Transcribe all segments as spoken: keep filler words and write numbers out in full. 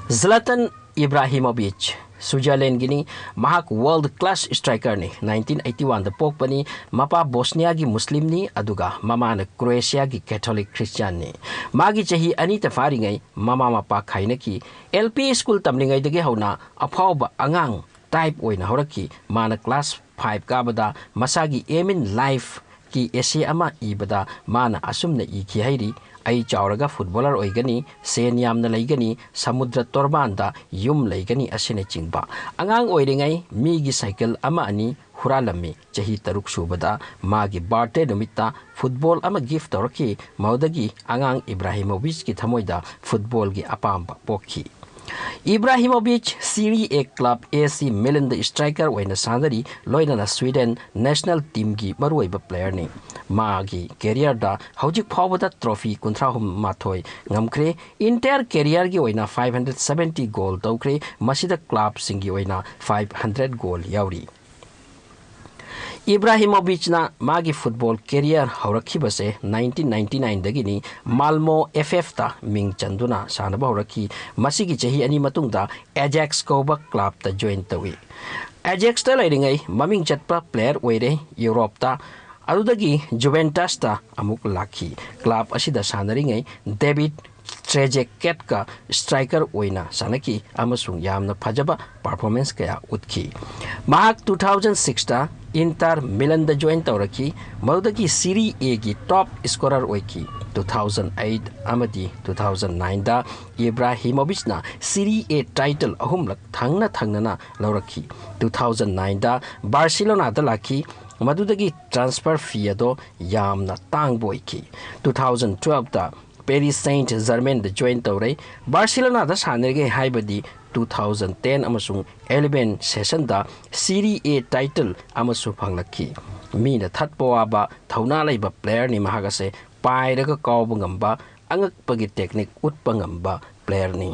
ꯖ꯭ꯂꯥꯇꯟ ꯏꯕ꯭ꯔꯥꯍꯤꯃꯣꯚꯤꯆ ꯁ꯭ꯋꯤꯖꯔꯂꯦꯟꯒꯤꯅꯤ꯫ ꯃꯍꯥꯛ world class ꯁ꯭ꯇ꯭ꯔꯥꯏꯀꯔꯅꯤ꯫ Nineteen eighty ꯋꯥꯟꯗ ꯄꯣꯛꯄꯅꯤ꯫ ꯃꯄꯥ ꯕꯣꯁꯅꯤꯌꯥꯒꯤ ꯃꯨꯁꯂꯤꯝꯅꯤ, ꯑꯗꯨꯒ ꯃꯃꯥꯅ ꯀ꯭ꯔꯣꯑꯦꯁꯤꯌꯥꯒꯤ ꯀꯦꯊꯣꯂꯤꯛ ꯈ꯭ꯔꯤꯁꯇꯤꯌꯥꯟꯅꯤ꯫ ꯃꯥꯒꯤ ꯆꯍꯤ ꯑꯅꯤꯇ ꯐꯥꯔꯤꯉꯩ ꯃꯃꯥ ꯃꯄꯥ ꯈꯥꯏꯅꯈꯤ꯫ ꯑꯦꯜ ꯄꯤ ꯁ꯭ꯀꯨꯜ ꯇꯝꯂꯤꯉꯩꯗꯒꯤ ꯍꯧꯅ ꯑꯐꯥꯎꯕ ꯑꯉꯥꯡ ꯇꯥꯏꯞ ꯑꯣꯏꯅ ꯍꯧꯔꯛꯈꯤ꯫ ꯃꯥꯅ ꯀ꯭ꯂꯥꯁ ꯐꯥꯏꯚ ꯀꯥꯕꯗ ꯃꯁꯥꯒꯤ aim in life ꯀꯤ essay ꯑꯃ ꯏꯕꯗ ꯃꯥꯅ ꯑꯁꯨꯝꯅ ꯏꯈꯤ ꯍꯥꯏꯔꯤ, "ꯑꯩ ꯆꯥꯎꯔꯒ ꯐꯨꯠꯕꯣꯂꯔ ꯑꯣꯏꯒꯅꯤ, ꯁꯦꯟ ꯌꯥꯝꯅ ꯂꯩꯒꯅꯤ, ꯁꯃꯨꯗ꯭ꯔ ꯇꯣꯔꯕꯥꯟꯗ ꯌꯨꯝ ꯂꯩꯒꯅꯤ" ꯑꯁꯤꯅꯆꯤꯡꯕ꯫ ꯑꯉꯥꯡ ꯑꯣꯏꯔꯤꯉꯩ ꯃꯤꯒꯤ ꯁꯥꯏꯀꯜ ꯑꯃ ꯑꯅꯤ ꯍꯨꯔꯥꯜꯂꯝꯃꯤ꯫ ꯆꯍꯤ ꯇꯔꯨꯛ ꯁꯨꯕꯗ ꯃꯥꯒꯤ ꯕꯥꯔꯊꯗꯦ ꯅꯨꯃꯤꯠꯇ ꯐꯨꯠꯕꯣꯜ ꯑꯃ ꯒꯤꯐ ꯇꯧꯔꯛꯈꯤ꯫ ꯃꯗꯨꯗꯒꯤ ꯑꯉꯥꯡ ꯏꯕ꯭ꯔꯥꯍꯤꯃꯣꯚꯤꯆꯀꯤ ꯊꯃꯣꯏꯗ ꯐꯨꯠꯕꯣꯜꯒꯤ ꯑꯄꯥꯝꯕ ꯄꯣꯛꯈꯤ꯫ ꯏꯕ꯭ꯔꯥꯍꯤꯃꯣꯚꯤꯆ ꯁꯤꯔꯤ ꯑꯦ ꯀ꯭ꯂꯕ ꯑꯦ ꯁꯤ ꯃꯤꯂꯟꯗ ꯁ꯭ꯇ꯭ꯔꯥꯏꯀꯔ ꯑꯣꯏꯅ ꯁꯥꯟꯅꯔꯤ, ꯂꯣꯏꯅꯅ ꯁ꯭ꯋꯤꯗꯦꯟ ꯅꯦꯁꯅꯦꯜ ꯇꯤꯝꯒꯤ ꯃꯔꯨꯑꯣꯏꯕ ꯄ꯭ꯂꯦꯌꯔꯅꯤ꯫ ꯃꯥꯒꯤ ꯀꯦꯔꯤꯌꯔꯗ ꯍꯧꯖꯤꯛ ꯐꯥꯎꯕꯗ ꯇ꯭ꯔꯣꯐꯤ ꯀꯨꯟꯊ꯭ꯔꯥ ꯍꯨꯝ ꯃꯥꯊꯣꯏ ꯉꯝꯈ꯭ꯔꯦ꯫ ꯏꯟꯇꯥꯌꯔ ꯀꯦꯔꯤꯌꯔꯒꯤ ꯑꯣꯏꯅ ꯐꯥꯏꯚ ꯍꯟꯗ꯭ꯔꯦꯠ ꯁꯚꯦꯟꯇꯤ ꯒꯣꯜ ꯇꯧꯈ꯭ꯔꯦ, ꯃꯁꯤꯗ ꯀ꯭ꯂꯕꯁꯤꯡꯒꯤ ꯑꯣꯏꯅ ꯐꯥꯏꯚ ꯍꯟꯗ꯭ꯔꯦꯠ ꯒꯣꯜ ꯌꯥꯎꯔꯤ꯫ ꯏꯕ꯭ꯔꯥꯍꯤꯃꯣꯚꯤꯆꯅ ꯃꯥꯒꯤ ꯐꯨꯠꯕꯣꯜ ꯀꯦꯔꯤꯌꯔ ꯍꯧꯔꯛꯈꯤꯕꯁꯦ ꯅꯥꯏꯟꯇꯤꯟ ꯅꯥꯏꯟꯇꯤ ꯅꯥꯏꯟꯗꯒꯤꯅꯤ꯫ ꯃꯥꯜꯃꯣ ꯑꯦꯐ ꯑꯦꯐꯇ ꯃꯤꯡ ꯆꯟꯗꯨꯅ ꯁꯥꯟꯅꯕ ꯍꯧꯔꯛꯈꯤ꯫ ꯃꯁꯤꯒꯤ ꯆꯍꯤ ꯑꯅꯤ ꯃꯇꯨꯡꯗ ꯑꯦꯖꯦꯛꯁ ꯀꯧꯕ ꯀ꯭ꯂꯕꯇ ꯖꯣꯏꯟ ꯇꯧꯏ꯫ ꯑꯦꯖꯦꯛꯁꯇ ꯂꯩꯔꯤꯉꯩ ꯃꯃꯤꯡ ꯆꯠꯄ ꯄ꯭ꯂꯦꯌꯔ ꯑꯣꯏꯔꯦ ꯌꯨꯔꯣꯞꯇ꯫ ꯑꯗꯨꯗꯒꯤ ꯖꯨꯚꯦꯟꯇꯁꯇ ꯑꯃꯨꯛ ꯂꯥꯛꯈꯤ꯫ ꯀ꯭ꯂꯕ ꯑꯁꯤꯗ ꯁꯥꯟꯅꯔꯤꯉꯩ ꯗꯦꯕꯤꯠ ꯇ꯭ꯔꯦꯖꯦꯀꯦꯠꯀ ꯁ꯭ꯇ꯭ꯔꯥꯏꯀꯔ ꯑꯣꯏꯅ ꯁꯥꯟꯅꯈꯤ ꯑꯃꯁꯨꯡ ꯌꯥꯝꯅ ꯐꯖꯕ ꯄꯔꯐꯣꯔꯃꯦꯟꯁ ꯀꯌꯥ ꯎꯠꯈꯤ꯫ ꯃꯍꯥꯛ ꯇꯨ ꯊꯥꯎꯖꯟ ꯁꯤꯛꯁꯇ ꯏꯟꯇꯥꯔ ꯃꯤꯂꯟꯗ ꯖꯣꯏꯟ ꯇꯧꯔꯛꯈꯤ, ꯃꯗꯨꯗꯒꯤ ꯁꯤꯔꯤ ꯑꯦꯒꯤ ꯇꯣꯞ ꯁ꯭ꯀꯣꯔꯔ ꯑꯣꯏꯈꯤ꯫ ꯇꯨ ꯊꯥꯎꯖꯟ ꯑꯩꯠ ꯑꯃꯗꯤ ꯇꯨ ꯊꯥꯎꯖꯟ ꯅꯥꯏꯟꯗ ꯏꯕ꯭ꯔꯥꯍꯤꯃꯣꯚꯤꯆꯅ ꯁꯤꯔꯤ ꯑꯦ ꯇꯥꯏꯇꯜ ꯑꯍꯨꯝꯂꯛ ꯊꯪꯅ ꯊꯪꯅꯅ ꯂꯧꯔꯛꯈꯤ꯫ ꯇꯨ ꯊꯥꯎꯖꯟ ꯅꯥꯏꯟꯗ ꯕꯥꯔꯁꯤꯂꯣꯅꯥꯗ ꯂꯥꯛꯈꯤ, ꯃꯗꯨꯗꯒꯤ ꯇ꯭ꯔꯥꯟꯁꯐꯔ ꯐꯤ ꯑꯗꯣ ꯌꯥꯝꯅ ꯇꯥꯡꯕ ꯑꯣꯏꯈꯤ꯫ ꯇꯨ ꯊꯥꯎꯖꯟ ꯇꯨꯋꯦꯜꯐꯇ ꯄꯦꯔꯤꯁ ꯁꯦꯟꯠ ꯖꯔꯃꯦꯟꯗ ꯖꯣꯏꯟ ꯇꯧꯔꯦ꯫ ꯕꯥꯔꯁꯤꯂꯣꯅꯥꯗ ꯁꯥꯟꯅꯔꯤꯉꯩ ꯍꯥꯏꯕꯗꯤ ꯇꯨ ꯊꯥꯎꯖꯟ ꯇꯦꯟ ꯑꯃꯁꯨꯡ ꯑꯦꯂꯦꯚꯦꯟ ꯁꯦꯁꯟꯗ ꯁꯤꯔꯤ ꯑꯦ ꯇꯥꯏꯇꯜ ꯑꯃꯁꯨ ꯐꯪꯂꯛꯈꯤ꯫ ꯃꯤꯅ ꯊꯠꯄ ꯋꯥꯕ ꯊꯧꯅꯥ ꯂꯩꯕ ꯄ꯭ꯂꯦꯌꯔꯅꯤ ꯃꯍꯥꯛ ꯑꯁꯦ꯫ ꯄꯥꯏꯔꯒ ꯀꯥꯎꯕ ꯉꯝꯕ, ꯑꯉꯛꯄꯒꯤ ꯇꯦꯛꯅꯤꯛ ꯎꯠꯄ ꯉꯝꯕ ꯄ꯭ꯂꯦꯌꯔꯅꯤ꯫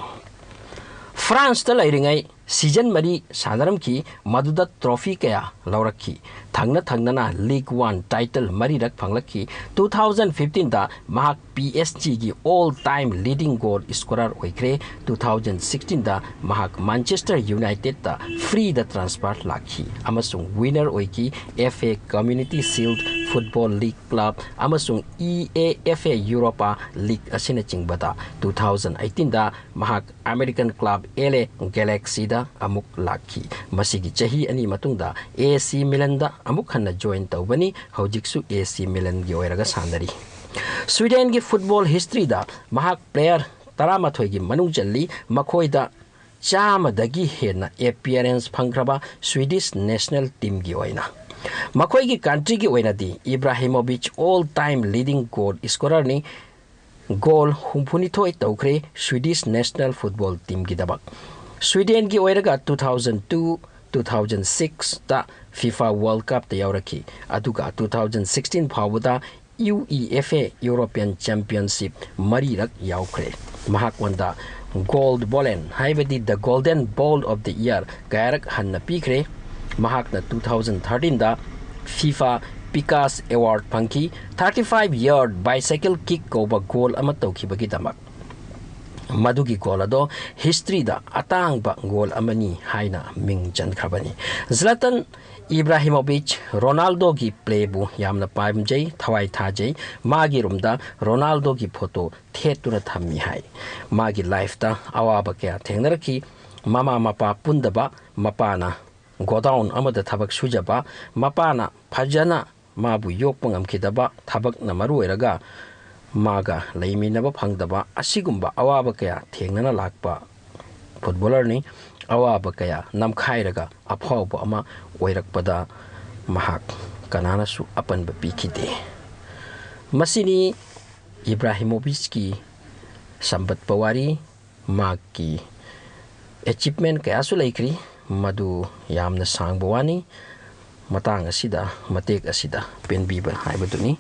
ꯐ꯭ꯔꯥꯟꯁꯇ ꯂꯩꯔꯤꯉꯩ ꯁꯤꯖꯟ ꯃꯔꯤ ꯁꯥꯟꯅꯔꯝꯈꯤ, ꯃꯗꯨꯗ ꯇ꯭ꯔꯣꯐꯤ ꯀꯌꯥ ꯂꯧꯔꯛꯈꯤ꯫ ꯊꯪꯅ ꯊꯪꯅꯅ ꯂꯤꯒ ꯋꯥꯟ ꯇꯥꯏꯇꯜ ꯃꯔꯤꯔꯛ ꯐꯪꯂꯛꯈꯤ꯫ ꯇꯨ ꯊꯥꯎꯖꯟ ꯐꯤꯐꯇꯤꯟꯗ ꯃꯍꯥꯛ ꯄꯤ ꯑꯦꯁ ꯖꯤꯒꯤ all time leading goal scorer ꯑꯣꯏꯈ꯭ꯔꯦ꯫ ꯇꯨ ꯊꯥꯎꯖꯟ ꯁꯤꯛꯁꯇꯤꯟꯗ ꯃꯍꯥꯛ ꯃꯥꯟꯆꯦꯁꯇꯔ ꯌꯨꯅꯥꯏꯇꯦꯗꯇ ꯐ꯭ꯔꯤꯗ ꯇ꯭ꯔꯥꯟꯁꯐꯔ ꯂꯥꯛꯈꯤ ꯑꯃꯁꯨꯡ ꯋꯤꯅꯔ ꯑꯣꯏꯈꯤ꯫ ꯑꯦꯐ ꯑꯦ ꯀꯝꯃ꯭ꯌꯨꯅꯤꯇꯤ ꯁꯤꯜꯗ, ꯐꯨꯠꯕꯣꯜ ꯂꯤꯒ ꯀ꯭ꯂꯕ ꯑꯃꯁꯨꯡ E A F A Europa league ꯑꯁꯤꯅꯆꯤꯡꯕꯗ꯫ ꯇꯨ ꯊꯥꯎꯖꯟ ꯑꯩꯠꯇꯤꯟꯗ ꯃꯍꯥꯛ ꯑꯃꯦꯔꯤꯀꯟ ꯀ꯭ꯂꯕ ꯑꯦꯜ ꯑꯦ ꯒꯦꯂꯦꯛꯁꯤꯗ ꯑꯃꯨꯛ ꯂꯥꯛꯈꯤ꯫ ꯃꯁꯤꯒꯤ ꯆꯍꯤ ꯑꯅꯤ ꯃꯇꯨꯡꯗ ꯑꯦ ꯁꯤ ꯃꯤꯂꯟꯗ ꯑꯃꯨꯛ ꯍꯟꯅ ꯖꯣꯏꯟ ꯇꯧꯕꯅꯤ꯫ ꯍꯧꯖꯤꯛꯁꯨ ꯑꯦ ꯁꯤ ꯃꯤꯂꯟꯒꯤ ꯑꯣꯏꯔꯒ ꯁꯥꯟꯅꯔꯤ꯫ ꯁ꯭ꯋꯤꯗꯦꯟꯒꯤ ꯐꯨꯠꯕꯣꯜ ꯍꯤꯁꯇ꯭ꯔꯤꯗ ꯃꯍꯥꯛ ꯄ꯭ꯂꯦꯌꯔ ꯇꯔꯥꯃꯥꯊꯣꯏꯒꯤ ꯃꯅꯨꯡ ꯆꯜꯂꯤ꯫ ꯃꯈꯣꯏꯗ ꯆꯥꯝꯃꯗꯒꯤ ꯍꯦꯟꯅ ꯑꯦꯄꯤꯌꯔꯦꯟꯁ ꯐꯪꯈ꯭ꯔꯕ ꯁ꯭ꯋꯤꯗꯤꯁ ꯅꯦꯁꯅꯦꯜ ꯇꯤꯝꯒꯤ ꯑꯣꯏꯅ꯫ ꯃꯈꯣꯏꯒꯤ ꯀꯟꯇ꯭ꯔꯤꯒꯤ ꯑꯣꯏꯅꯗꯤ ꯏꯕ꯭ꯔꯥꯍꯤꯃꯣꯚꯤꯆ ꯑꯣꯜ ꯇꯥꯏꯝ ꯂꯤꯗꯤꯡ ꯒꯣꯜ ꯁ꯭ꯀꯣꯔꯔꯅꯤ꯫ ꯒꯣꯜ ꯍꯨꯝꯐꯨꯅꯤꯊꯣꯏ ꯇꯧꯈ꯭ꯔꯦ ꯁ꯭ꯋꯤꯗꯤꯁ ꯅꯦꯁꯅꯦꯜ ꯐꯨꯠꯕꯣꯜ ꯇꯤꯝꯒꯤꯗꯃꯛ꯫ ꯁ꯭ꯋꯤꯗꯦꯟꯒꯤ ꯑꯣꯏꯔꯒ two thousand two, two thousand ꯁꯤꯛꯁꯇ ꯐꯤꯐꯥ ꯋꯥꯔꯜ ꯀꯞꯇ ꯌꯥꯎꯔꯛꯈꯤ, ꯑꯗꯨꯒ ꯇꯨ ꯊꯥꯎꯖꯟ ꯁꯤꯛꯁꯇꯤꯟ ꯐꯥꯎꯕꯗ U E F A European championship ꯃꯔꯤꯔꯛ ꯌꯥꯎꯈ꯭ꯔꯦ꯫ ꯃꯍꯥꯛꯉꯣꯟꯗ ꯒꯣꯜꯗ ꯕꯣꯂꯦꯟ, ꯍꯥꯏꯕꯗꯤ the golden ball of the year, ꯀꯌꯥꯔꯛ ꯍꯟꯅ ꯄꯤꯈ꯭ꯔꯦ꯫ ꯃꯍꯥꯛꯅ ꯇꯨ ꯊꯥꯎꯖꯟ ꯊꯥꯔꯇꯤꯟꯗ ꯐꯤꯐꯥ ꯄꯤꯀꯥꯁ ꯑꯦꯋꯥꯔꯗ ꯐꯪꯈꯤ, thirty five yard bicycle kick ꯀꯧꯕ ꯒꯣꯜ ꯑꯃ ꯇꯧꯈꯤꯕꯒꯤꯗꯃꯛ꯫ ꯃꯗꯨꯒꯤ ꯒꯣꯜ ꯑꯗꯣ ꯍꯤꯁꯇ꯭ꯔꯤꯗ ꯑꯇꯥꯡꯕ ꯒꯣꯜ ꯑꯃꯅꯤ ꯍꯥꯏꯅ ꯃꯤꯡ ꯆꯟꯈ꯭ꯔꯕꯅꯤ꯫ ꯖ꯭ꯂꯥꯇꯟ ꯏꯕ꯭ꯔꯥꯍꯤꯃꯣꯚꯤꯆ ꯔꯣꯅꯥꯜꯗꯣꯒꯤ ꯄ꯭ꯂꯦꯕꯨ ꯌꯥꯝꯅ ꯄꯥꯝꯖꯩ, ꯊꯋꯥꯏ ꯊꯥꯖꯩ꯫ ꯃꯥꯒꯤ ꯔꯨꯝꯗ ꯔꯣꯅꯥꯜꯗꯣꯒꯤ ꯐꯣꯇꯣ ꯊꯦꯠꯇꯨꯅ ꯊꯝꯃꯤ ꯍꯥꯏ꯫ ꯃꯥꯒꯤ ꯂꯥꯏꯐꯇ ꯑꯋꯥꯕ ꯀꯌꯥ ꯊꯦꯡꯅꯔꯛꯈꯤ꯫ ꯃꯃꯥ ꯃꯄꯥ ꯄꯨꯟꯗꯕ, ꯃꯄꯥꯅ ꯒꯣꯗꯥꯎꯟ ꯑꯃꯗ ꯊꯕꯛ ꯁꯨꯖꯕ, ꯃꯄꯥꯅ ꯐꯖꯅ ꯃꯥꯕꯨ ꯌꯣꯛꯄ ꯉꯝꯈꯤꯗꯕ, ꯊꯕꯛꯅ ꯃꯔꯨ ꯑꯣꯏꯔꯒ ꯃꯥꯒ ꯂꯩꯃꯤꯟꯅꯕ ꯐꯪꯗꯕ, ꯑꯁꯤꯒꯨꯝꯕ ꯑꯋꯥꯕ ꯀꯌꯥ ꯊꯦꯡꯅꯅ ꯂꯥꯛꯄ ꯐꯨꯠꯕꯣꯂꯔꯅꯤ꯫ ꯑꯋꯥꯕ ꯀꯌꯥ ꯅꯝꯈꯥꯏꯔꯒ ꯑꯐꯥꯎꯕ ꯑꯃ ꯑꯣꯏꯔꯛꯄꯗ ꯃꯍꯥꯛ ꯀꯅꯥꯅꯁꯨ ꯑꯄꯟꯕ ꯄꯤꯈꯤꯗꯦ꯫ ꯃꯁꯤꯅꯤ ꯏꯕ꯭ꯔꯥꯍꯤꯃꯣꯚꯤꯆꯀꯤ ꯁꯝꯕꯠꯄ ꯋꯥꯔꯤ꯫ ꯃꯍꯥꯛꯀꯤ ꯑꯦꯆꯤꯞꯃꯦꯟ ꯀꯌꯥꯁꯨ ꯂꯩꯈ꯭ꯔꯤ, ꯃꯗꯨ ꯌꯥꯝꯅ ꯁꯥꯡꯕ ꯋꯥꯅꯤ꯫ ꯃꯇꯥꯡ ꯑꯁꯤꯗ, ꯃꯇꯦꯛ ꯑꯁꯤꯗ ꯄꯦꯟꯕꯤꯕ ꯍꯥꯏꯕꯗꯨꯅꯤ꯫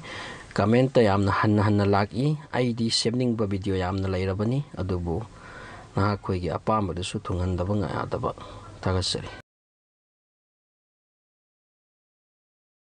ꯀꯃꯦꯟꯇ ꯌꯥꯝꯅ ꯍꯟꯅ ꯍꯟꯅ ꯂꯥꯛꯏ꯫ ꯑꯩꯗꯤ ꯁꯦꯝꯅꯤꯡꯕ ꯚꯤꯗꯤꯑꯣ ꯌꯥꯝꯅ ꯂꯩꯔꯕꯅꯤ, ꯑꯗꯨꯕꯨ ꯅꯍꯥꯛꯈꯣꯏꯒꯤ ꯑꯄꯥꯝꯕꯗꯨꯁꯨ ꯊꯨꯡꯍꯟꯗꯕ ꯌꯥꯗꯕ꯫ ꯊꯥꯒꯠꯆꯔꯤ꯫